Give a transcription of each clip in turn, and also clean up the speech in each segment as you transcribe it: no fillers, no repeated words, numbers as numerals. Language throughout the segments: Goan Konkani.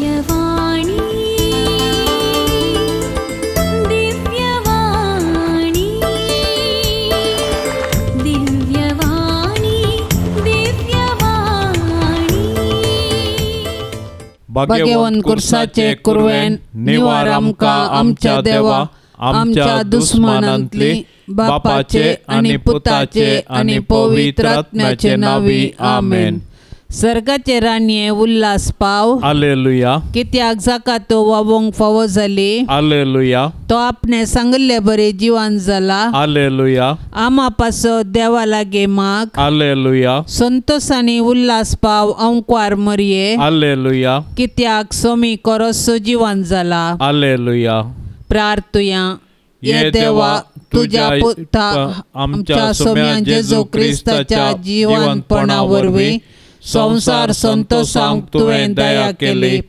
दिव्यवाणी, दिव्यवाणी, दिव्यवाणी, दिव्यवाणी. भाग्यवंत कुर्साचे कुरवेन निवार आमकां आमच्या देवा, आमच्या दुस्मानांतली, बापाचे आनी पुताचे आनी पवित्र आत्म्याचे नावी, आमेन. सर्गाचे राणये उल्हास पाव. आलेलुया. कित्याक जाका तो वावोंक फावो जाली, आलेलुया. तो आपणे सांगिल्ले बरे जिवन जाला. आलेलुया. आमा पासो देवा लागीं माग. आलेलुया. संतोषानी उल्हास पाव अंकवार मरये, आलेलुया. कित्याक सोमी कोरोसो जिवन जाला. आलेलुया. प्रार्थुया. ये देवा, तुझ्या पुता आमच्या सोम्या जेजू क्रिस्ताच्या जिवनपणा वरवीं संवसार संतोषांक तुवें दया केली.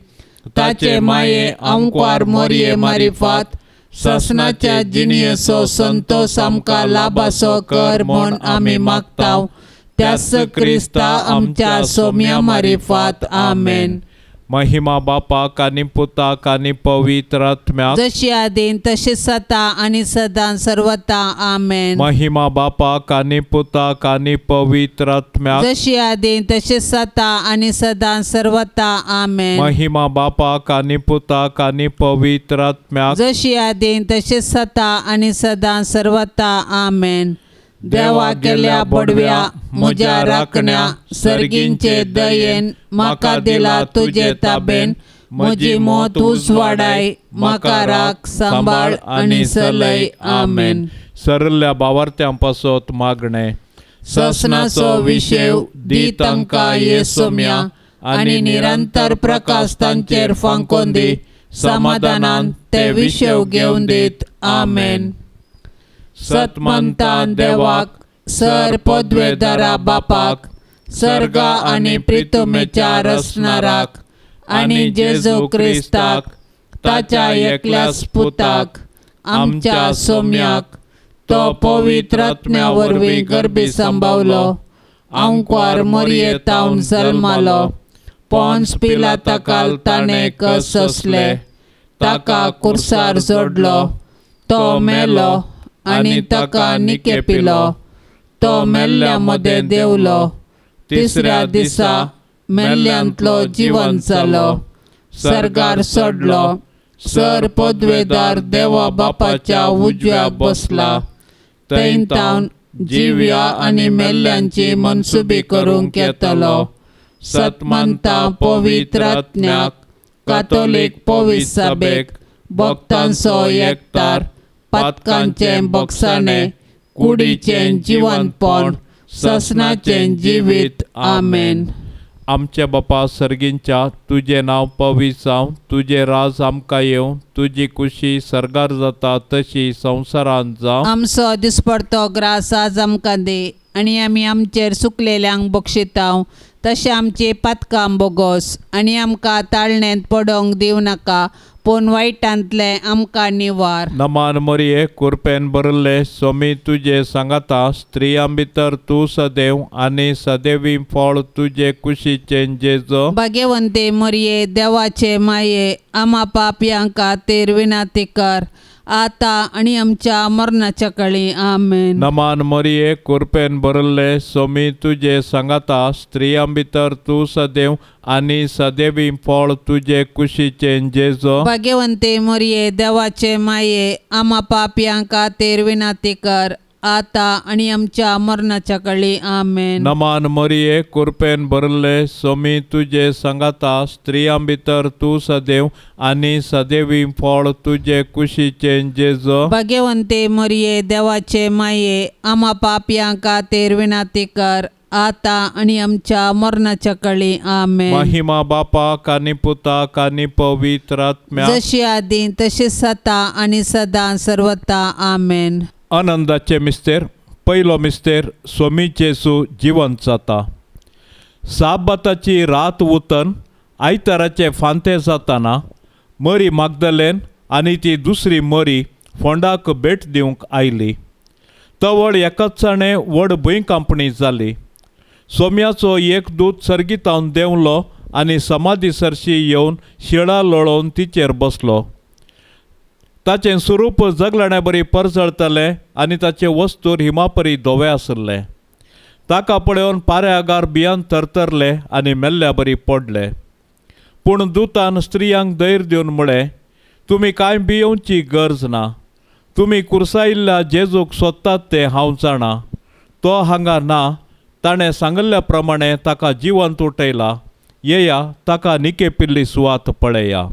ताचे माये आमकार मोरये मारिफात ससनाच्या जिणयेचो संतोष आमकां लाभासो कर म्हूण आमी मागताव, त्याच क्रिस्ता आमच्या सोम्या मारिफात, आमेन. महिमा बापाक आनी पुताक आनी पवित्र आत्म्याक, जशी आदीन तशी सता आनी सदां सर्वता, आमेन. महिमा बापाक आनी पुताक आनी पवित्र आत्म्याक, जशी आदीन तशी सता आनी सदां सर्वता, आमेन. महिमा बापाक आनी पुताक आनी पवित्र आत्म्याक, जशी आदीन तशी सता आनी सदां सर्वता, आमेन. देवा केल्या बडव्या म्हज्या राखण्या, सर्गींचे दयेन म्हाका दिला तुजे ताबेन. म्हजी मत उजवाडाय, म्हाका राख, सांबाळ आनी चलय, आमेन. सरल्या बावार्थ्यां पासत मागणें. ससनाचो विशेव दी तांकां ये सोम्या, आनी निरंतर प्रकाश तांचेर फांकोन दी. समाधानान ते विशेव घेवन दीत, आमेन. सतमंतान देवाक, सर पदवेदारा बापाक, सर्गा आनी प्रितुमेच्या रसनाराक, आनी जेजू क्रिस्ताक ताच्या एकल्याच पुताक, आमच्या सोम्याक, तो पवित्र आत्म्या वरवीं गर्भी सांबावलो, आंकवार मोरये तावन जल्मालो, पोन्स पिलाताकाल ताणें कस सोंसले, ताका कुर्सार जोडलो, तो मेलो आनी ताका निकेपिलो, तो मेल्ल्या मदें देंवलो, तिसऱ्या दिसा मेल्ल्यांतलो जिवन जालो, सर्गार सोडलो, सर पदवेदार देवा बापाच्या उजव्याक बसला, थंय तावन जिव्या आनी मेल्ल्यांची मनसुबी करूंक येतलो. सतमंता पवित्र आत्म्याक, कातोलीक पवित्र सभेक, भक्तांचो एकतार, पातकांचें बक्षाणें, कुडीचें जिवनपण, ससनाचें जिवीत, आमेन. आमच्या बापा सर्गींच्या, तुजें नांव पवित्र जावं, तुजें राज आमकां येवं, तुजी कुशी सर्गार जाता तशी संवसारांत जावं. आमचो दिसपडतो ग्रास आज आमकां दी, आनी आमी आमचेर सुकलेल्यांक बक्षितांव तशें आमची पातकां बोगोस, आनी आमकां ताळणेंत पडोवंक दिवं नाका, पूण वायटांतलें आमकां निवार. नमान मरिये, कुरपेन भरिल्ले, सोमी तुजे सांगाता, स्त्रियां भितर तूं सदैव आनी सदैवी फळ तुजे कुशीचें जेजो. भाग्यवंते मरिये, देवाचे माये, आमा पापयां खातीर विनंती कर, आता आनी आमच्या मरणाच्या कळी, आमेन. नमान मरिये, कुरपेन भरिल्ले, सोमी तुजे सांगाता, स्त्रियां भितर तूं सदैव आनी सदैवी फळ तुजे कुशीचें जेजो. भाग्यवंते मरिये, देवाचे माये, आमा पापयां खातीर विनंती कर, आता आनी आमच्या मरणाच्या कळी, आमेन. नमान मरिये, कुरपेन भरिल्ले, सोमी तुजे सांगाता, स्त्रियां भितर तूं सदैव आनी सदैवी फळ तुजे कुशीचें जेजो. भाग्यवंते मरिये, देवाचे माये, आमा पापयां खातीर विनंती कर, आता आनी आमच्या मरणाच्या कळी, आमेन. महिमा बापाक आनी पुताक आनी पवित्र आत्म्याक, जशी आदी तशी सता आनी सदां सर्वता, आमेन. आनंदाचे मिस्तेर. पयलो मिस्तेर, सोमी जेजू जिवंत जाता. साबाताची रात उतन आयताराचे फांते जाताना मरी मागदलेन आनी ती दुसरी मरी फोंडाक भेट दिवंक आयली. तवळ एकाच व्हड भुंयकांपणी जाली. सोम्याचो एक दूत सर्गीतावन देंवलो आनी समाधी सरशी येवन शिळा लोळोवन तिचेर बसलो. ताचें स्वरूप जगलाण्या बरी परजळतलें आनी ताचें वस्तूर हिमापरी धवें आशिल्लें. ताका पळोवन पाऱ्यागार भियान थरथरले आनी मेल्ल्या बरी पडले. पूण दुतान स्त्रियांक धैर्य दिवन म्हळें, तुमी कांय भियेवची गरज ना. तुमी कुर्सायिल्ल्या जेजूक सोदतात तें हांव जाणा. तो हांगा ना. ताणें सांगिल्ल्या प्रमाणें ताका जिवंत उठयला. येया, ताका निकेपिल्ली सुवात पळया.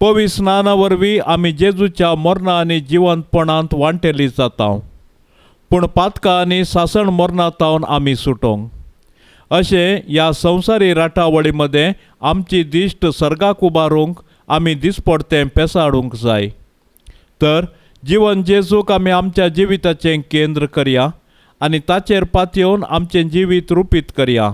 पवित्र स्नाना वरवीं आमी जेजूच्या मरणा आनी जिवंतपणांत वांटेली जाता, पूण पातकां आनी सासण मरणा तावन आमी सुटोंक. अशें ह्या संवसारी राटावळी मदें आमची दिश्ट सर्गाक उबारूंक आमी दिसपडतें पेसाडूंक जाय. तर जिवन जेजूक आमी आमच्या जिविताचें केंद्र करया आनी ताचेर पातयेवन आमचें जिवीत रुपीत करया.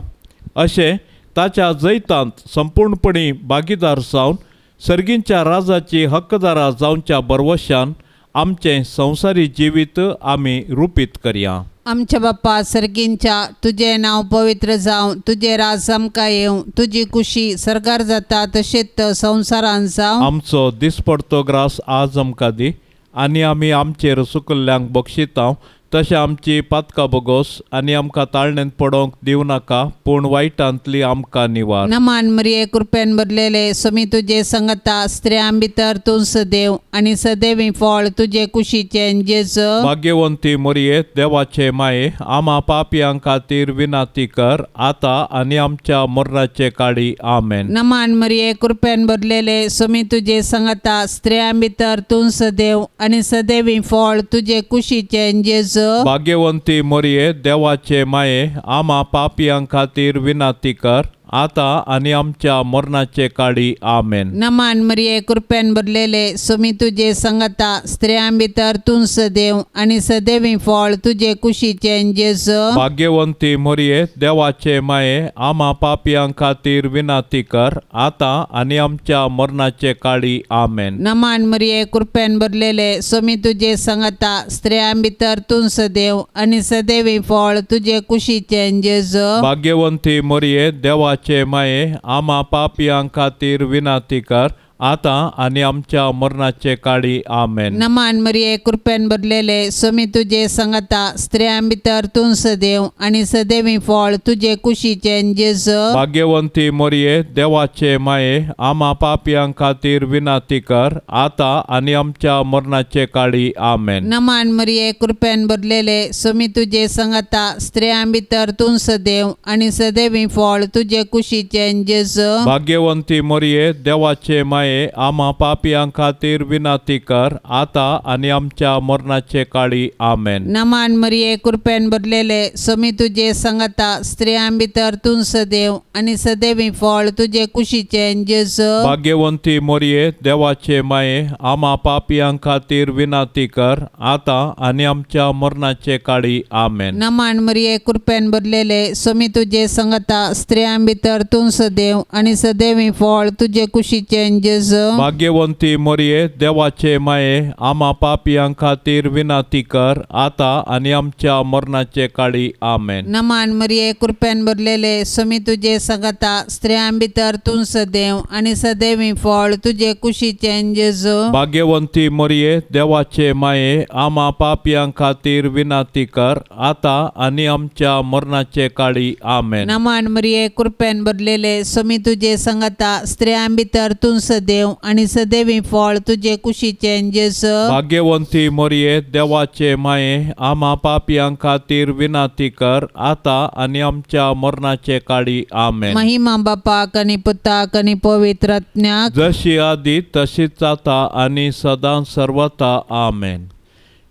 अशें ताच्या जैतांत संपूर्णपणी भागीदार जावन सर्गींच्या राजाची हक्कदारा जावच्या बरवशान आमचें संवसारी जिवीत आमी रुपीत करया. आमच्या बाप्पा सर्गींच्या, तुजें नांव पवित्र जावं, तुजें राज आमकां येवं, तुजी कुशी सर्गार जाता तशेंच संवसारांत जावं. आमचो दिसपडतो ग्रास आज आमकां दी आनी आमी आमचेर सुकल्ल्यांक बक्षिता तशें आमची पातकां बोगोस आनी आमकां ताळणेंत पडोवंक दिवं नाका, पूण वायटांतली आमकां निवार. नमान मरिये, कृपेन भरलेले, स्वामी तुजे संगता, स्त्रियां भितर तूं सदैव आनी सदैवी फळ तुजे कुशीचें जेजू. भाग्यवंती मरिये, देवाचे माये, आमा पापयां खातीर विनाती कर आतां आनी आमच्या मरणाचे काळी. आमेन. नमान मरिये, कृपेन भरलेले, स्वामी तुजे संगता, स्त्रियां भितर तूं सदैव आनी सदैवी फळ तुजे कुशीचें जेजू. भाग्यवंती मरिये, देवाचे माये, आमा पापयां खातीर विनाती कर आतां आनी आमच्या मरणाचे काळी. आमेन. नमान मरिये, कृपेन भरलेले, स्वामी तुजे संगता, स्त्रियां भितर तूं सदैव आनी सदैवी फळ तुजे कुशीचें जेजू. भाग्यवंती मरिये, देवाचे माये, आमा पापयां खातीर विनाती कर आतां आनी आमच्या मरणाचे काळी. आमेन. नमान मरिये, कृपेन भरलेले, स्वामी तुजे संगता, स्त्रियां भितर तूं सदैव आनी सदैवी फळ तुजे कुशीचें जेजू. भाग्यवंती मरिये, देवाचे माये, आमा पापयां खातीर विनाती कर आतां आनी आमच्या मरणाचे काळी. आमेन. नमान मरिये, कृपेन भरलेले, स्वामी तुजे संगता, स्त्रियां भितर तूं सदैव आनी सदैवी फळ तुजे कुशीचें जेजू. भाग्यवंती मरिये, देवाचे माये, आमा पापयां खातीर विनाती कर आतां आनी आमच्या मरणाचे काळी. आमेन. नमान मरिये, कृपेन भरलेले, स्वामी तुजे संगता, स्त्रियां भितर तूं सदैव आनी सदैवी फळ तुजे कुशीचें जेजू. भाग्यवंती मरिये, देवाचे माये, आमा पापयां खातीर विनाती कर आतां आनी आमच्या मरणाचे काळी. आमेन. नमान मरिये, कृपेन भरलेले, स्वामी तुजे संगता, स्त्रियां भितर तूं सदैव आनी सदैवी फळ तुजे कुशीचें जेजू. भाग्यवंती मरिये, देवाचे माये, आमा पापयां खातीर विनाती कर आतां आनी आमच्या मरणाचे काळी. आमेन. नमान मरिये, कृपेन भरलेले, स्वामी तुजे संगता, स्त्रियां भितर तूं सदैव आनी सदैवी फळ तुजे कुशीचें जेजू. भाग्यवंती मरिये, देवाचे माये, आमा पापयां खातीर विनाती कर आतां आनी आमच्या मरणाचे काळी. आमेन. नमान मरिये, कृपेन भरलेले, स्वामी तुजे संगता, स्त्रियां भितर तूं सदैव आनी सदैवी फळ तुजे कुशीचें जेजू. भाग्यवंती मरिये, देवाचे माये, आमा पापयां खातीर विनाती कर आतां आनी आमच्या मरणाचे काळी. आमेन. नमान मरिये, कृपेन भरलेले, स्वामी तुजे संगता, स्त्रियां भितर तूं सदैव आनी सदैवी फळ तुजे कुशीचें जेजू. भाग्यवंती मरिये, देवाचे माये, आमा पापयां खातीर विनाती कर आतां आनी आमच्या मरणाचे काळी. आमेन. महिमा बापाक आनी पुताक आनी पवित्र आत्म्याक, जशी आदी तशीच आतां आनी सदां सर्वता. आमेन.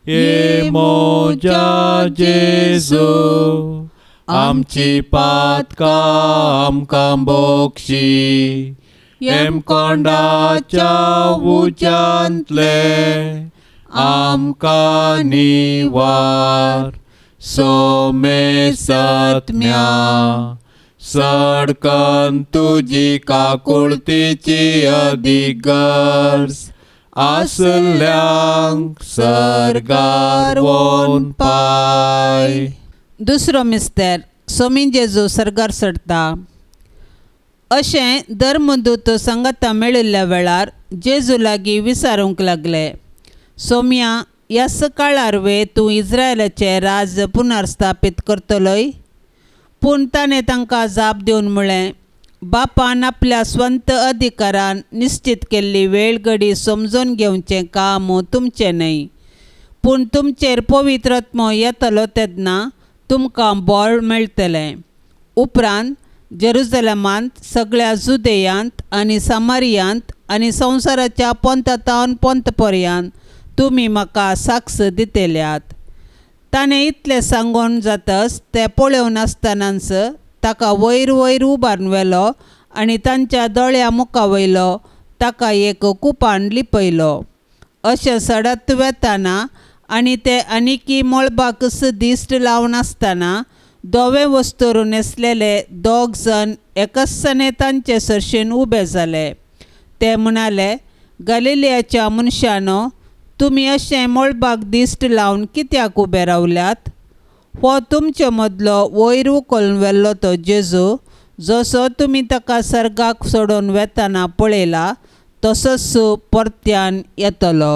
ये मोजा जेजू, आमची पातकां आमकां बोक्षी, हेमकोंडाच्या उज्यांतले आमकां निवार, सोमे सत्म्या सडकन तुजी काकुळतीची अदीक गरज आसल्यांक सर्गार वोन पाय. दुसरो मिस्तेर, सोमी जेजू सर्गार चडटा. अशें धर्मदूत सांगाता मेळिल्ल्या वेळार जेजू लागीं विचारूंक लागले, सोम्या, ह्याच काळार वे तूं इस्रायलाचें राज पुनर्स्थापीत करतलोय? पूण ताणें तांकां जाप दिवन म्हळें, बापान आपल्या स्वंत अधिकारान निश्चीत केल्ली वेळ घडी समजून घेवचें काम तुमचें न्हय, पूण तुमचेर पवित्र आत्मो येतलो तेन्ना तुमकां बळ मेळटलें. उपरांत जेरुजलमांत, सगळ्या जुदेयांत आनी सामारियांत आनी संवसाराच्या पोंतातावन पोंत पर्यंत तुमी म्हाका साक्ष दितल्यात. ताणें इतलें सांगून जातच ते पळोवन आसतनाच ताका वयर वयर उबारून व्हेलो आनी तांच्या दोळ्या मुखा वयलो ताका एक कुपान लिपयलो. अशें सडत वेताना आनी ते आनिकी मळबाकच दिश्ट लावन आसतना धवें वस्तूर न्हेसलेले दोग जण एकसने तांचे सरशीन उबे जाले. ते म्हणाले, गलिलियाच्या मनशानो, तुमी अशें मळबाक दिश्ट लावन कित्याक उबे रावल्यात? हो तुमचे मदलो वयर उखलून व्हेल्लो तो जेजू, जसो तुमी ताका सर्गाक सोडून वेतना पळयला तसोच परत्यान येतलो.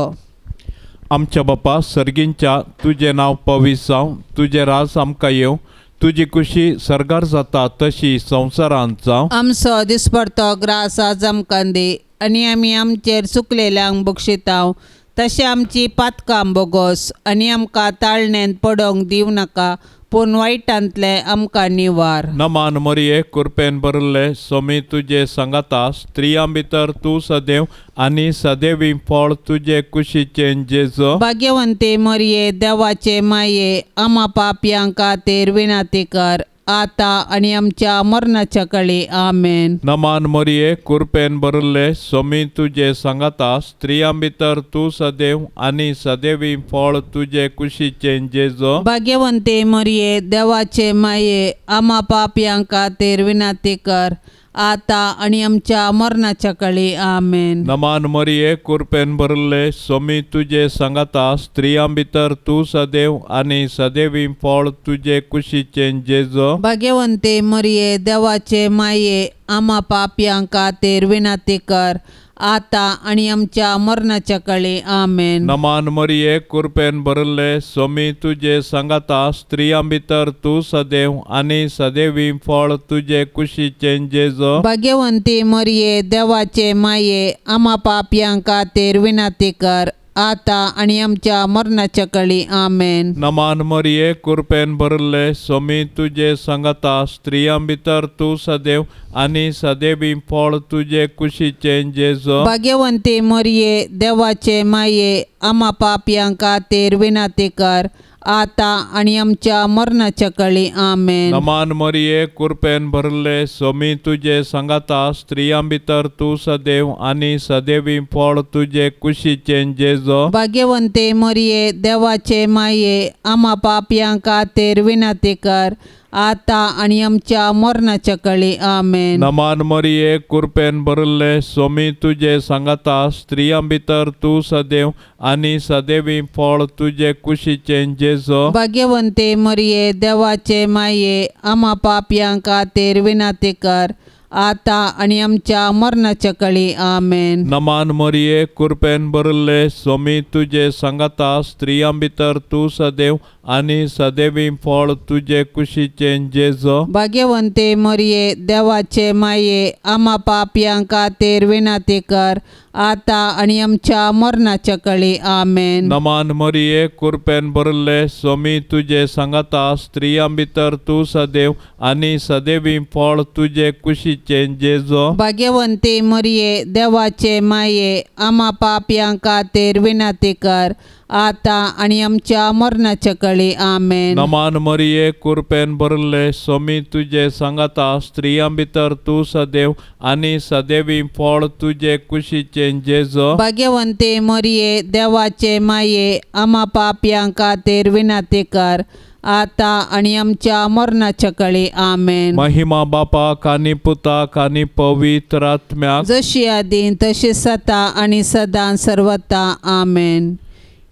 आमच्या बापा सर्गींच्या, तुजें नांव पवित्र जावं, तुजें राज आमकां येवं, तुजी खुशी सर्गार जाता तशी संवसारांत जावं. आमचो दिसपडतो ग्रास आज आमकां दी आनी आमी आमचेर चुकलेल्यांक बक्षितांव तशें आमची पातकां बोगोस आनी आमकां ताळणेंत पडोवंक दिवं नाका, पूण वायटांतलें आमकां निवार. नमान मरिये, कृपेन भरिल्ले, स्वामी तुजे सांगाता, स्त्रियां भितर तूं सदैव आनी सदैवी फळ तुजे कुशीचें जेजू. भाग्यवंती मरिये, देवाचे माये, आमा पापयां खातीर विनंती कर, आतां आनी आमच्या मरणाच्या काळी. आमेन. नमान मरिये, कृपेन भरिल्ले, स्वामी तुजे सांगाता, स्त्रियां भितर तूं सदैव आनी सदैवी फळ तुजे कुशीचें जेजू. भाग्यवंती मरिये, देवाचे माये, आमा पापयां खातीर विनंती कर, आतां आनी आमच्या मरणाच्या काळी. आमेन. नमान मरिये, कृपेन भरिल्ले, स्वामी तुजे सांगाता, स्त्रियां भितर तूं सदैव आनी सदैवी फळ तुजे कुशीचें जेजू. भाग्यवंती मरिये, देवाचे माये, आमा पापयां खातीर विनंती कर, आतां आनी आमच्या मरणाच्या काळी. आमेन. नमान मरिये, कृपेन भरिल्ले, स्वामी तुजे सांगाता, स्त्रियां भितर तूं सदैव आनी सदैवी फळ तुजे कुशीचें जेजू. भाग्यवंती मरिये, देवाचे माये, आमा पापयां खातीर विनंती कर, आतां आनी आमच्या मरणाच्या काळी. आमेन. नमान मरिये, कृपेन भरिल्ले, स्वामी तुजे सांगाता, स्त्रियां भितर तूं सदैव आनी सदैवी फळ तुजे कुशीचें जेजू. भाग्यवंती मरिये, देवाचे माये, आमा पापयां खातीर विनंती कर, आतां आनी आमच्या मरणाच्या काळी. आमेन. नमान मरिये, कृपेन भरिल्ले, स्वामी तुजे सांगाता, स्त्रियां भितर तूं सदैव आनी सदैवी फळ तुजे कुशीचें जेजू. भाग्यवंती मरिये, देवाचे माये, आमा पापयां खातीर विनंती कर, आतां आनी आमच्या मरणाच्या काळी. आमेन. नमान मरिये, कृपेन भरिल्ले, स्वामी तुजे सांगाता, स्त्रियां भितर तूं सदैव आनी सदैवी फळ तुजे कुशीचें जेजू. भाग्यवंती मरिये, देवाचे माये, आमा पापयां खातीर विनंती कर, आतां आनी आमच्या मरणाच्या काळी. आमेन. नमान मरिये, कृपेन भरिल्ले, स्वामी तुजे सांगाता, स्त्रियां भितर तूं सदैव आनी सदैवी फळ तुजे कुशीचें जेजू. भाग्यवंती मरिये, देवाचे माये, आमा पापयां खातीर विनंती कर, आतां आनी आमच्या मरणाच्या काळी. आमेन. नमान मरिये, कृपेन भरिल्ले, स्वामी तुजे सांगाता, स्त्रियां भितर तूं सदैव आनी सदैवी फळ तुजे कुशीचें जेजू. भाग्यवंती मरिये, देवाचे माये, आमा पापयां खातीर विनंती कर, आतां आनी आमच्या मरणाच्या काळी. आमेन. नमान मरिये, कृपेन भरिल्ले, स्वामी तुजे सांगाता, स्त्रियां भितर तूं सदैव आनी सदैवी फळ तुजे कुशीचें जेजू. भाग्यवंती मरिये, देवाचे माये, आमा पापयां खातीर विनंती कर, आतां आनी आमच्या मरणाच्या काळी. आमेन. महिमा बापाक आनी पुताक आनी पवित्र आत्म्याक, जशी आदीं तशी सता आनी सदां सर्वता. आमेन.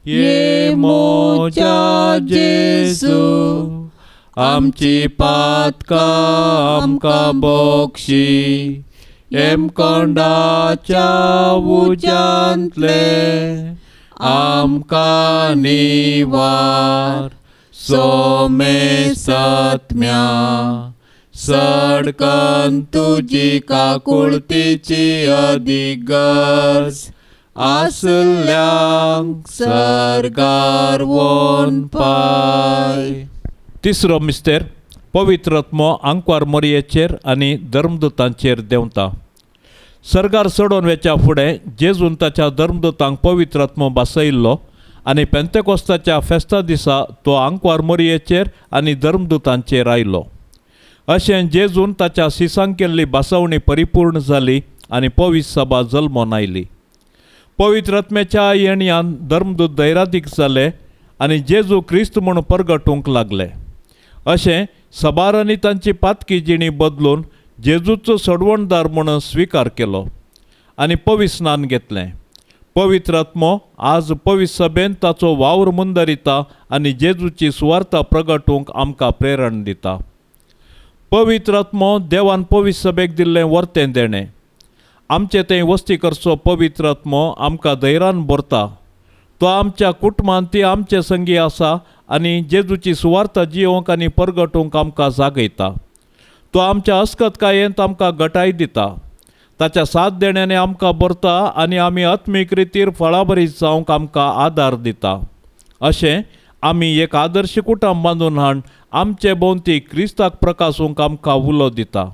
ये मोज्या जेजू, आमची पातकां आमकां बक्षी, हेमकोंडाच्या उज्यांतले आमकां निवार सोमेसत्म्या सडकन तुजी काकुळतीची अदीक गरज आसल्ल्यांक सर्गार वोन पाय. तिसरो मिस्तेर पवित्र आत्मो आंकवार मोरयेचेर आनी धर्मदूतांचेर देंवता. सर्गार चडोवन वेच्या फुडें जेजून ताच्या धर्मदूतांक पवित्र आत्मो भासयिल्लो आनी पेंतेकोस्ताच्या फेस्ता दिसा तो आंकवार मोरयेचेर आनी धर्मदूतांचेर आयलो. अशें जेजून ताच्या सिसांक केल्ली भासवणी परिपूर्ण जाली आनी पवित्र सभा जल्मोन आयली. पवित्र आत्म्याच्या येणयान धर्मदूत धैरादीक जाले आनी जेजू क्रिस्त म्हूण परगटूंक लागले. अशें सबारांनी तांची पातकी जिणी बदलून जेजूचो सोडवणदार म्हूण स्विकार केलो आनी पवित्र स्नान घेतलें. पवित्र आत्मो आज पवित्र सभेन ताचो वावर मुंदरिता आनी जेजूची सुवार्ता प्रगटूंक आमकां प्रेरण दिता. पवित्र आत्मो देवान पवित्र सभेक दिल्लें वर्तें देणें. आमचे थंय वस्ती करचो पवित्र आत्मो आमकां धैर्यान भरता. तो आमच्या कुटुंबांत ती आमचे संगी आसा आनी जेजूची सुवार्ता जियोवंक आनी परगटूंक आमकां जागयता. तो आमच्या अस्कतकायेंत आमकां गटाय दिता. ताच्या साथ देण्याने आमकां भरता आनी आमी आत्मीक रितीर फळाबरीत जावंक आमकां आदार दिता. अशें आमी एक आदर्श कुटुंब बांदून हाड आमचे भोंवती क्रिस्ताक प्रकासूंक आमकां उलो दिता.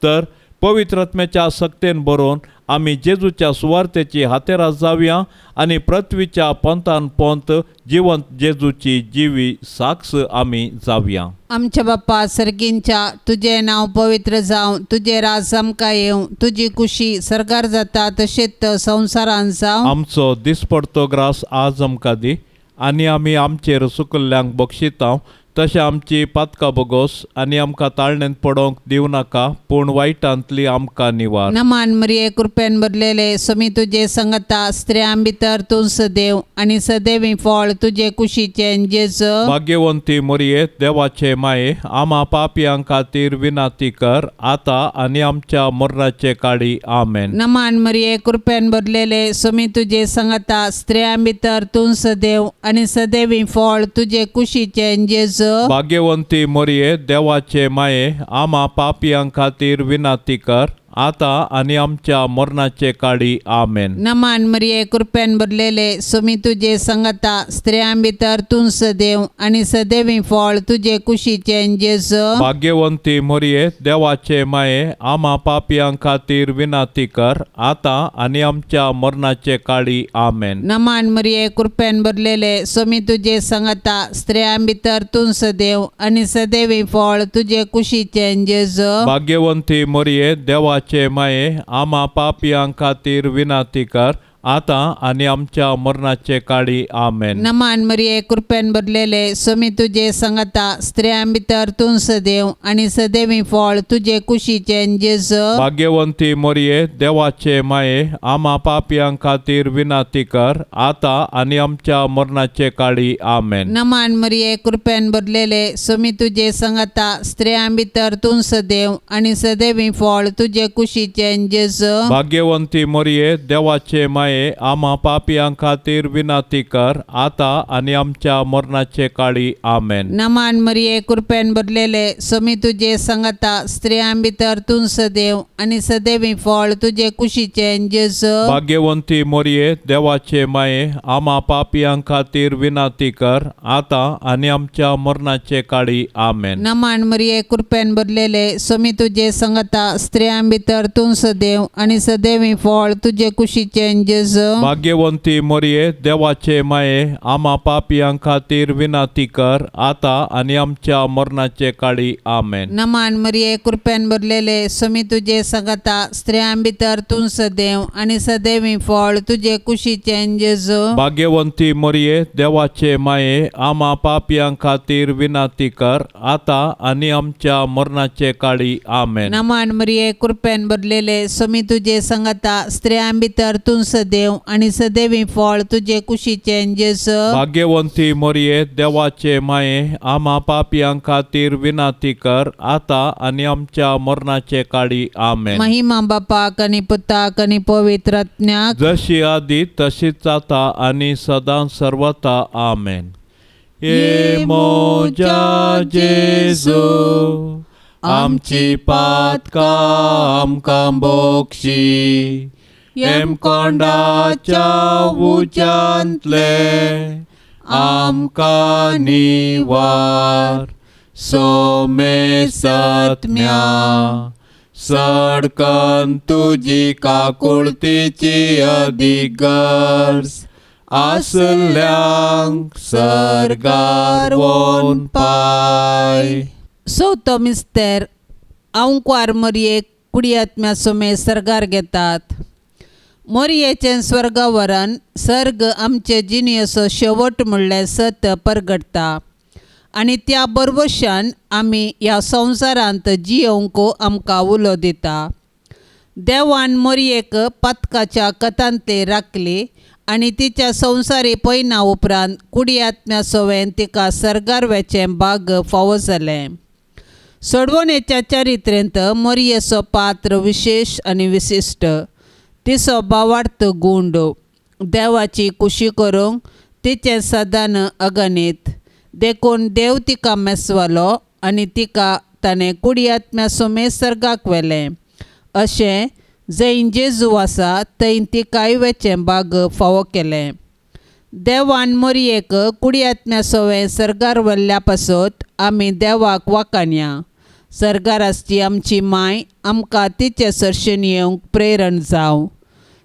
तर पवित्र आत्म्याच्या सक्तेन बरोवन आमी जेजूच्या सुवार्तेची हातेरां जावया आनी पृथ्वीच्या पोंतान पोंत जिवंत जेजूची जिवी साक्ष आमी जावया. आमच्या बाप्पा सर्गींच्या तुजें नांव पवित्र जावं, तुजें राज आमकां येवं, तुजी कुशी सर्गार जाता तशेंच संवसारान जावं. आमचो दिसपडतो ग्रास आज आमकां दी आनी आमी आमचेर सुकल्ल्यांक बक्षितांव तशें आमची पातकां बोगोस आनी आमकां ताळणेंत पडोवंक दिवं नाका पूण वायटांतली आमकां निवार. नमान मरिये कृपेन भरलेले स्वामी तुजे संगता, स्त्रियां भितर तूं सदैव आनी सदैवी फळ तुजे कुशीचें जेजू. भाग्यवंती मोरये देवाचे माये आमा पापयां खातीर विनाती कर आतां आनी आमच्या मरणाचे काळी. आमेन. नमान मरिये कृपेन भरलेले स्वामी तुजे संगता, स्त्रियां भितर तूं सदैव आनी सदैवी फळ तुजे कुशीचें जेजू. भाग्यवंती मोरये देवाचे माये आमा पापयां खातीर विनाती कर आतां आनी आमच्या मरणाचे काळी. आमेन. नमान मरिये कृपेन भरलेले स्वामी तुजे संगता, स्त्रियां भितर तूं सदैव आनी सदैवी फळ तुजे कुशीचें जेजू. भाग्यवंती मोरये देवाचे माये आमा पापयां खातीर विनाती कर आतां आनी आमच्या मरणाचे काळी. आमेन. नमान मरिये कृपेन भरलेले स्वामी तुजे संगता, स्त्रियां भितर तूं सदैव आनी सदैवी फळ तुजे कुशीचें जेजू. भाग्यवंती मोरये देवाचे माये आमा पापयां खातीर विनाती कर आतां आनी आमच्या मरणाचे काळी. आमेन. नमान मरिये कृपेन भरलेले स्वामी तुजे संगता, स्त्रियां भितर तूं सदैव आनी सदैवी फळ तुजे कुशीचें जेजू. भाग्यवंती मोरये देवाचे माये आमा पापयां खातीर विनाती कर आतां आनी आमच्या मरणाचे काळी. आमेन. नमान मरिये कृपेन भरलेले स्वामी तुजे संगता, स्त्रियां भितर तूं सदैव आनी सदैवी फळ तुजे कुशीचें जेजू. भाग्यवंती मोरये देवाचे माये आमा पापयां खातीर विनाती कर आतां आनी आमच्या मरणाचे काळी. आमेन. नमान मरिये कृपेन भरलेले स्वामी तुजे संगता, स्त्रियां भितर तूं सदैव आनी सदैवी फळ तुजे कुशीचें जेजू. भाग्यवंती मोरये देवाचे माये आमा पापयां खातीर विनाती कर आतां आनी आमच्या मरणाचे काळी. आमेन. नमान मरिये कृपेन भरलेले स्वामी तुजे संगता, स्त्रियां भितर तूं सदैव आनी सदैवी फळ तुजे कुशीचें जेजू. भाग्यवंती मोरये देवाचे माये आमा पापयां खातीर विनाती कर आतां आनी आमच्या मरणाचे काळी. आमेन. नमान मरिये कृपेन भरलेले स्वामी तुजे संगता, स्त्रियां भितर तूं सदैव आनी सदैवी फळ तुजे कुशीचें जेजू. भाग्यवंती मोरये देवाचे माये आमा पापयां खातीर विनाती कर आतां आनी आमच्या मरणाचे काळी. आमेन. नमान मरिये कृपेन भरलेले स्वामी तुजे संगता, स्त्रियां भितर तूं सदैव सदैव आनी सदैवी फळ तुजे कुशीचें जेजू. भाग्यवंती मोरये, देवाचे माये, आमा पापयां खातीर विनाती कर, आतां आनी आमच्या मरणाचे काळी. आमेन. महिमा बापाक आनी पुताक आनी पवित्र आत्म्याक. जशी आदी तशीच आता आनी सदां सर्वता. आमेन. ये मोजा जेजू, आमची पातकां आमकां बोक्षी, हेमकोंडाच्या उज्यांतले आमकां निवार, सोमे सत्म्या सडकन तुजी काकुळतीची अदीक गरज आसल्यांक सर्गार वोन पाय. चवथो मिस्तेर. आंकवार मोरयेक कुडियात्म्या सुमे सर्गार घेतात. मोरयेचें स्वर्गावरण सर्ग आमचे जिणेचो शेवट म्हणलें सत परगटता आनी त्या बरवशान आमी ह्या संवसारांत जियोवंक आमकां उलो दिता. देवान मोरयेक पातकाच्या कथांतली राखली आनी तिच्या संवसारी पयना उपरांत कुडियात्म्या सवेन तिका सर्गार वेचें भाग फावो जालें. सोडवणेच्या चरित्रेंत मोरयेचो पात्र विशेश आनी विशिश्ट. तिचो भावार्थ गुंड देवाची कुशी करूंक तिचें सदान अगणीत, देखून देव तिका मेसवलो आनी तिका ताणें कुडियात्म्या सुमे सर्गाक व्हेलें. अशें जंय जेजू आसा थंय तिकाय वेचें भाग फावो केलें. देवान मोरयेक कुडियात्म्या सवें सर्गार व्हेल्ल्या पासत आमी देवाक वाखाणया. सर्गार आसची आमची माय आमकां तिचे सरशेन येवंक प्रेरण जावं.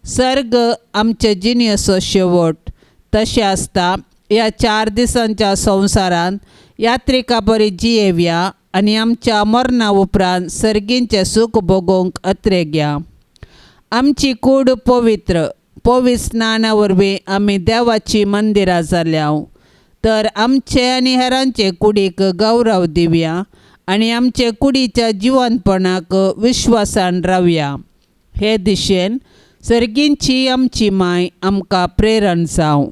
सर्ग आमचे जिणेचो शेवट तशें आसता ह्या 4 दिसांच्या संवसारांत यात्रिका बरी जियेवया आनी आमच्या मरणा उपरांत सर्गींचें सूख भोगोवंक अत्रेगया. आमची कूड पवित्र पवित्र स्नाना वरवीं आमी देवाची मंदिरां जाल्या, तर आमचे आनी हेरांचे कुडीक गौरव दिवया आनी आमचे कुडीच्या जिवनपणाक विश्वासान रावया. हे दिशेन सर्गींची आमची माय आमकां प्रेरण जावं.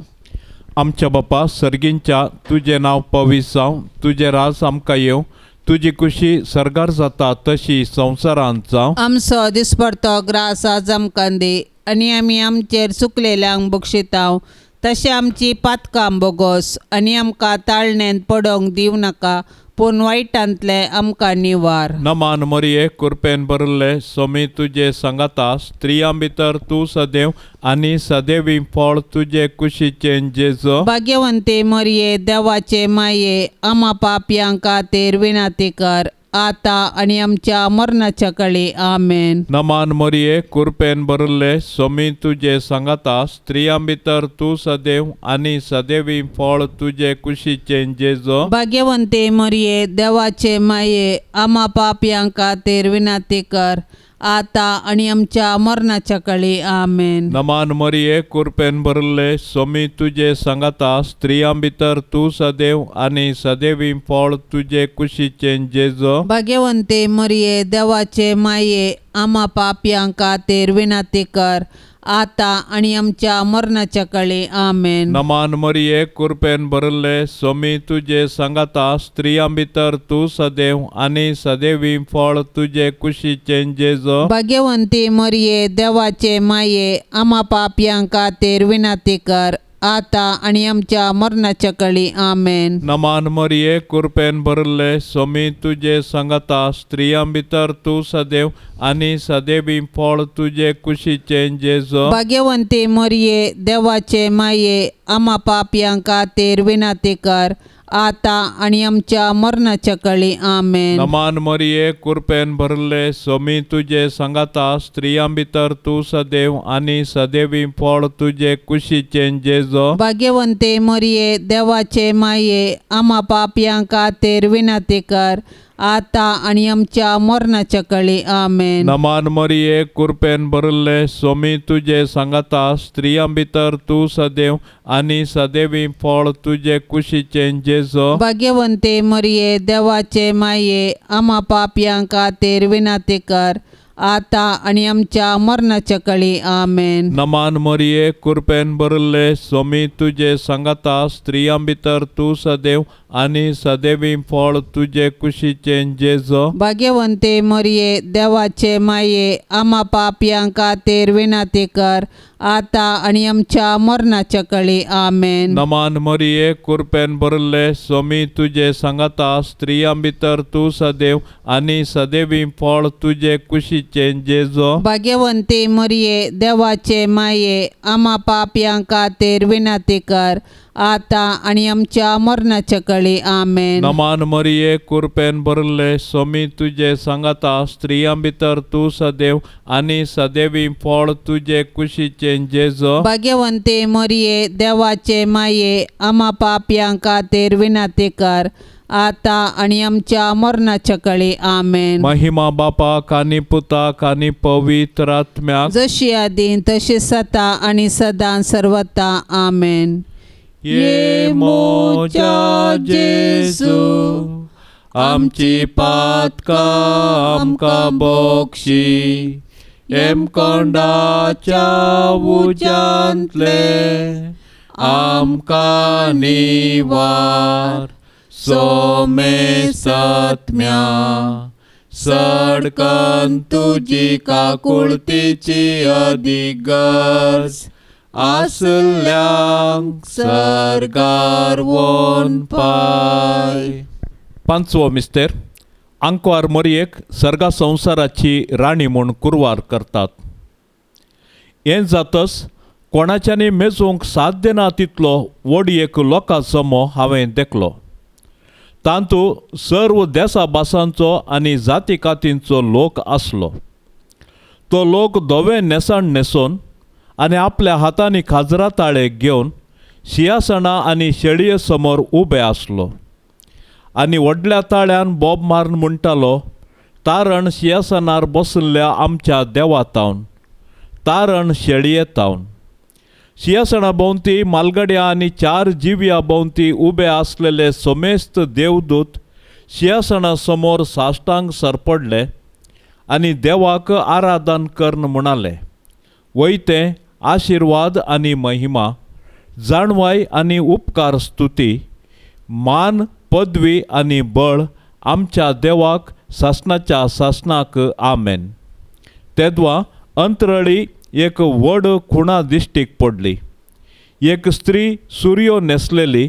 आमच्या बापा सर्गींच्या, तुजें नांव पवित्र जावं, तुजें राज आमकां येवं, तुजी कुशी सर्गार जाता तशी संवसारांत जावं. आमचो दिसपडतो ग्रास आज आमकां दी आनी आमी आमचेर चुकलेल्यांक बक्षितांव तशें आमची पातकां बोगोस आनी आमकां ताळणेंत पडोवंक दिवं नाका, पूण वायटांतलें आमकां निवार. नमान मरिये, कृपेन भरिल्ले, सोमी तुजे सांगाता, स्त्रियां भितर तूं सदैव आनी सदैवी फळ तुजे कुशीचें जेजू. भाग्यवंती मरिये, देवाचे माये, आमा पापयां खातीर विनंती कर, आतां आनी आमच्या मरणाच्या काळी. आमेन. नमान मरिये, कृपेन भरिल्ले, सोमी तुजे सांगाता, स्त्रियां भितर तूं सदैव आनी सदैवी फळ तुजे कुशीचें जेजू. भाग्यवंती मरिये, देवाचे माये, आमा पापयां खातीर विनंती कर, आतां आनी आमच्या मरणाच्या काळी. आमेन. नमान मरिये, कृपेन भरिल्ले, सोमी तुजे सांगाता, स्त्रियां भितर तूं सदैव आनी सदैवी फळ तुजे कुशीचें जेजू. भाग्यवंती मरिये, देवाचे माये, आमा पापयां खातीर विनंती कर, आतां आनी आमच्या मरणाच्या काळी. आमेन. नमान मरिये, कृपेन भरिल्ले, सोमी तुजे सांगाता, स्त्रियां भितर तूं सदैव आनी सदैवी फळ तुजे कुशीचें जेजू. भाग्यवंती मरिये, देवाचे माये, आमा पापयां खातीर विनंती कर, आतां आनी आमच्या मरणाच्या काळी. आमेन. नमान मरिये, कृपेन भरिल्ले, सोमी तुजे सांगाता, स्त्रियां भितर तूं सदैव आनी सदैवी फळ तुजे कुशीचें जेजू. भाग्यवंती मरिये, देवाचे माये, आमा पापयां खातीर विनंती कर, आतां आनी आमच्या मरणाच्या काळी. आमेन. नमान मरिये, कृपेन भरिल्ले, सोमी तुजे सांगाता, स्त्रियां भितर तूं सदैव आनी सदैवी फळ तुजे कुशीचें जेजू. भाग्यवंती मरिये, देवाचे माये, आमा पापयां खातीर विनंती कर, आतां आनी आमच्या मरणाच्या काळी. आमेन. नमान मरिये, कृपेन भरिल्ले, सोमी तुजे सांगाता, स्त्रियां भितर तूं सदैव आनी सदैवी फळ तुजे कुशीचें जेजू. भाग्यवंती मरिये, देवाचे माये, आमा पापयां खातीर विनंती कर, आतां आनी आमच्या मरणाच्या कळी. आमेन. नमान मरिये, कुरपेन भरिल्ले, सोमी तुजे सांगाता, स्त्रियां भितर तूं सदैव आनी सदैवी फळ तुजे कुशीचें जेजो. भाग्यवंते मरिये, देवाचे माये, आमा पापयां खातीर विनंती कर, आतां आनी आमच्या मरणाच्या कळी. आमेन. नमान मरिये, कुरपेन भरिल्ले, सोमी तुजे सांगाता, स्त्रियां भितर तूं सदैव आनी सदैवी फळ तुजे कुशीचें जेजो. भाग्यवंती मरिये, देवाचे माये, आमा पापयां खातीर विनंती कर, आतां आनी आमच्या मरणाच्या कळी. आमेन. नमान मरिये, कुरपेन भरिल्ले, सोमी तुजे सांगाता, स्त्रियां भितर तूं सदैव आनी सदैवी फळ तुजे कुशीचें जेजो. भाग्यवंती मरिये, देवाचे माये, आमा पापयां खातीर विनंती कर, आतां आनी आमच्या मरणाच्या कळी. आमेन. महिमा बापाक आनी पुताक आनी पवित्र आत्म्याक, जशी आदी तशी सता आनी सदां सर्वता. आमेन. ये मोजा जेजू, आमची पातकां आमकां बक्षी, हेमकोंडाच्या उज्यांतले आमकां निवार, सोमे सत्म्या सडकन तुजी काकुळतीची अदीक गरज आसल्यांक सर्गार वोन पाय. पांचवो मिस्तेर. आंकवार मरयेक सर्गा संवसाराची राणी म्हूण कुरवार करतात. हें जातच कोणाच्यानी मेजूंक साध्य ना तितलो व्हड एक लोकां जमो हांवें देखलो. तातूंत सर्व देसा भासांचो आनी जाती कातींचो लोक आसलो. तो लोक धवे न्हेसण न्हेसोवन आनी आपल्या हातांनी खाजरा ताळे घेवन शियासणां आनी शेळये समोर उबे आसलो आनी व्हडल्या ताळ्यान बोब मारून म्हणटालो, तारण शियासनार बशिल्ल्या आमच्या देवा तावन, तारण शेळये तावन. शियासणा भोंवती मालगड्या आनी चार जिव्या भोंवती उबे आसलेले समेस्त देवदूत शियासणा समोर साश्टांग सरपडले आनी देवाक आराधन करून म्हणाले, वयते आशिर्वाद आनी महिमा, जाणवाय आनी उपकार स्तुती, मान पदवी आनी बळ आमच्या देवाक सासणाच्या सासणाक. आमेन. तेदवा अंतरळी एक व्हड खुणा दिश्टीक पडली. एक स्त्री सुर्यो न्हेसलेली,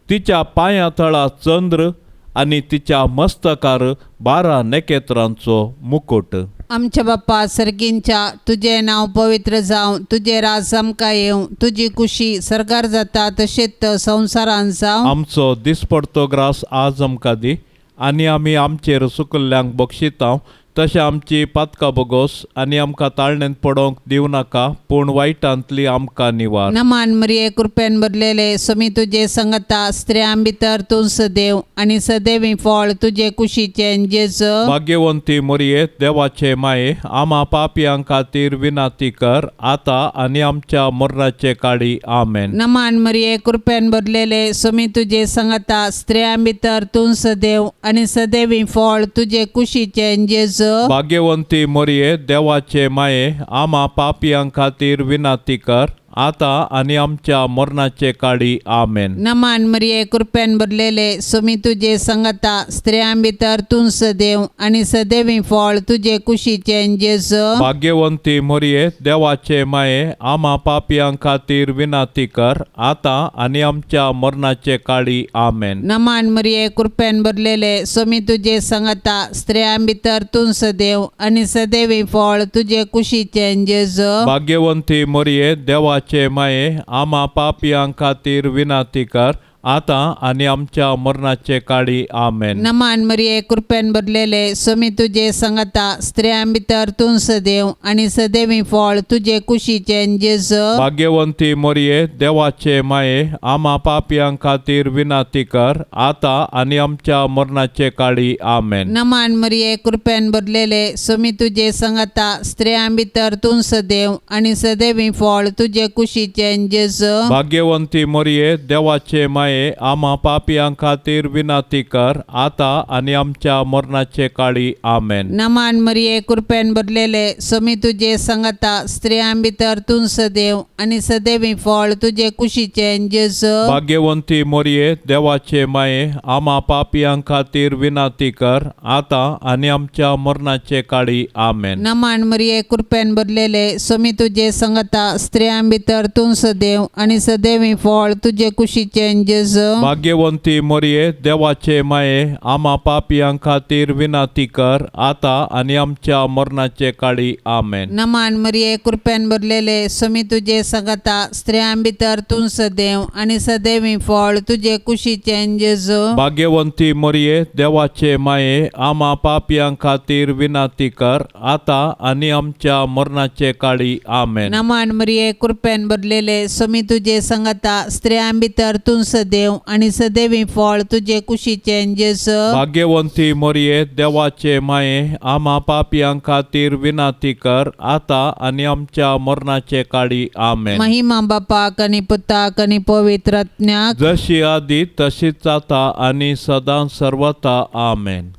तिच्या पांया तळा चंद्र आनी तिच्या मस्तकार 12 नखेत्रांचो मुकुट. आमच्या बाप्पा सर्गींच्या, तुजें नांव पवित्र जावं, तुजें राज आमकां येवं, तुजी कुशी सर्गार जाता तशेंच संवसारांत जावं. आमचो दिसपडतो ग्रास आज आमकां दी आनी आमी आमचेर सुकल्ल्यांक बक्षितांव तशें आमची पातकां बोगोस आनी आमकां ताळणेंत पडोवंक दिवं नाका, पूण वायटांतली आमकां निवार. नमान मरिये, कृपेन भरलेले, स्वामी तुजे संगता, स्त्रियां भितर तूं सदैव आनी सदैवी फळ तुजे कुशीचें जेजू. भाग्यवंती मरिये, देवाचे माये, आमा पापयां खातीर विनंती कर, आतां आनी आमच्या मरणाचे काळी. आमेन. नमान मरिये, कृपेन भरलेले, स्वामी तुजे संगता, स्त्रियां भितर तूं सदैव आनी सदैवी फळ तुजे कुशीचें जेजू. भाग्यवंती मरिये, देवाचे माये, आमा पापयां खातीर विनंती कर, आतां आनी आमच्या मरणाचे काळी. आमेन. नमान मरिये, कृपेन भरलेले, स्वामी तुजे संगता, स्त्रियां भितर तूं सदैव आनी सदैवी फळ तुजे कुशीचें जेजू. भाग्यवंती मरिये, देवाचे माये, आमा पापयां खातीर विनंती कर, आतां आनी आमच्या मरणाचे काळी. आमेन. नमान मरिये, कृपेन भरलेले, स्वामी तुजे संगता, स्त्रियां भितर तूं सदैव आनी सदैवी फळ तुजे कुशीचें जेजू. भाग्यवंती मरिये, देवाचे माये, आमा पापयां खातीर विनंती कर, आतां आनी आमच्या मरणाचे काळी. आमेन. नमान मरिये, कृपेन भरलेले, स्वामी तुजे संगता, स्त्रियां भितर तूं सदैव आनी सदैवी फळ तुजे कुशीचें जेजू. भाग्यवंती मरिये, देवाचे माये, आमा पापयां खातीर विनंती कर, आतां आनी आमच्या मरणाचे काळी. आमेन. नमान मरिये, कृपेन भरलेले, स्वामी तुजे संगता, स्त्रियां भितर तूं सदैव आनी सदैवी फळ तुजे कुशीचें जेजू. भाग्यवंती मरिये, देवाचे माये, माये, आमा पापयां खातीर विनाती कर आतां आनी आमच्या मरणाचे काळी. आमेन. नमान मरिये, कृपेन भरलेले, स्वामी तुजे संगता, स्त्रियां भितर तूं सदैव आनी सदैवी फळ तुजे कुशीचें जेजू. भाग्यवंती मोरये, देवाचे माये, आमा पापयां खातीर विनाती कर आतां आनी आमच्या मरणाचे काळी. आमेन. नमान मरिये, कृपेन भरलेले, स्वामी तुजे संगता, स्त्रियां भितर तूं सदैव आनी सदैवी फळ तुजे कुशीचें जेजू. भाग्यवंती मोरये, देवाचे माये, आमा पापयां खातीर विनाती कर आतां आनी आमच्या मरणाचे काळी. आमेन. नमान मरिये, कृपेन भरलेले, स्वामी तुजे संगता, स्त्रियां भितर तूं सदैव आनी सदैवी फळ तुजे कुशीचें जेजू. भाग्यवंती मोरये, देवाचे माये, आमा पापयां खातीर विनाती कर आतां आनी आमच्या मरणाचे काळी. आमेन. नमान मरिये, कृपेन भरलेले, स्वामी तुजे संगता, स्त्रियां भितर तूं सदैव आनी सदैवी फळ तुजे कुशीचें जेजू. भाग्यवंती मोरये, देवाचे माये, आमा पापयां खातीर विनाती कर आतां आनी आमच्या मरणाचे काळी. आमेन. महिमा बापाक आनी पुताक आनी पवित्र आत्म्याक, जशी आदी तशीच आता आनी सदां सर्वता. आमेन.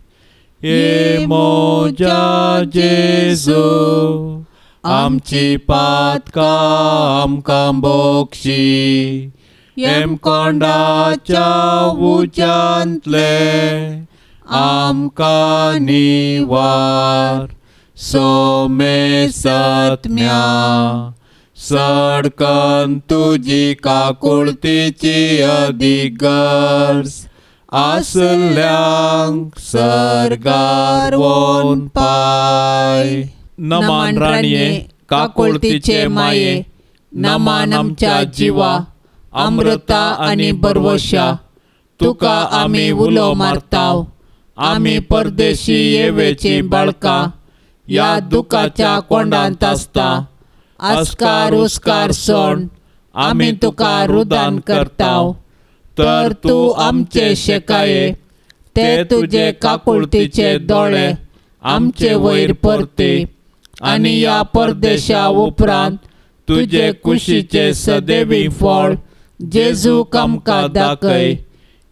ये मोजा जेजू, आमची पातकां आमकां बोक्षी, हेमकोंडाच्या उज्यांतले आमकां निवार, सोमे सत्म्या सडकन तुजी काकुळतीची अदीक गरज आसल्यांक सर्गार वोन पाय. नमान राणये, काकुळतीचे माये, नमान आमच्या जिवा, अमृता आनी बरवशा, तुका आमी उलो मारताव. आमी परदेशी येवेची बाळकां ह्या दुखाच्या कोंडांत आसता. आस्कार उस्कार सोड आमी तुका रुदान करताव, तर तूं आमचे शेकाये ते तुजे काकुळतीचे दोळे आमचे वयर परते आनी ह्या परदेशा उपरांत तुजे कुशीचे सदैवी फळ जेजूक आमकां दाखय.